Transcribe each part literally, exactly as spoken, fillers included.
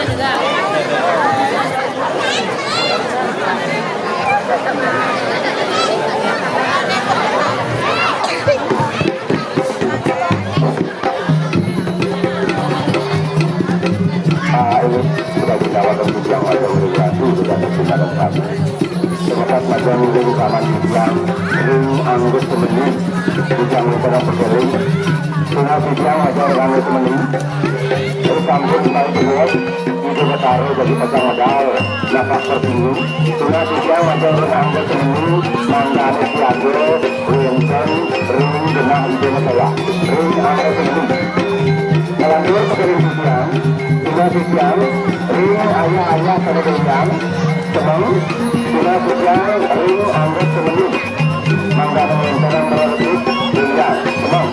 Ah, ini sudah ditawarkan bujang macam berganti, sudah terpisah dan kami. Semeton majang ring paman bujang, ring anggus kemeni, bujang ring padang pekeling. Tuna bujang majang ring anggus kemeni. Terus sampun tahu terus, Ijo Betara jadi pasang medal, napak tertinggi. Tuna bujang majang ring anggus kemeni, mangdane siaga, wenten, ring genah Ijo Betara. Ring anggus kemeni. Nglantur pekeling titiang, tuna titiang, ring ayah-ayah sada bujang, semeng, tuna titiang, ring anggus kemeni. Mangdane wenten merertik, bujang, semeng.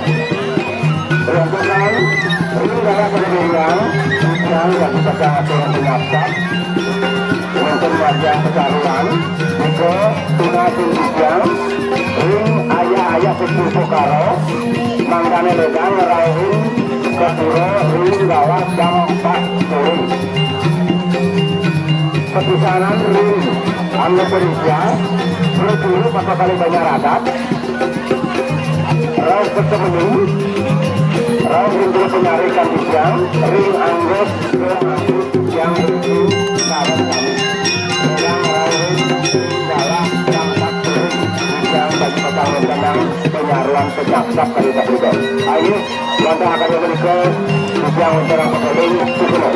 Ring anggus, ring galah sada bujang, titiang dadi pasang atur penyapsap. Wenten wajah pecaruan, nika tuna sing titiang, ring ayah-ayah putu pokara, mangdane ledang ngrauhin gapura ring galah jam empat sore. Sepisanan ring anu panitia, prajuru Patah Kali Banjar Adat, rauh ketemenu, rauh ring guru panyarikan titiang, ring anggus, ring anggus, titiang, ring sareng sami. Ring rauh ring galah jam empat sore, titiang bagi petang tenang, penyaruan penyapsap kali sapunika. Ayo, wantah akan menika, titiang wantah pakeling, suksma.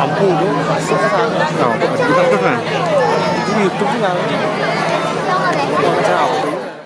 Lampu itu masuk ke sana. Nah, buka ke sana. Itu YouTube sih, nggak.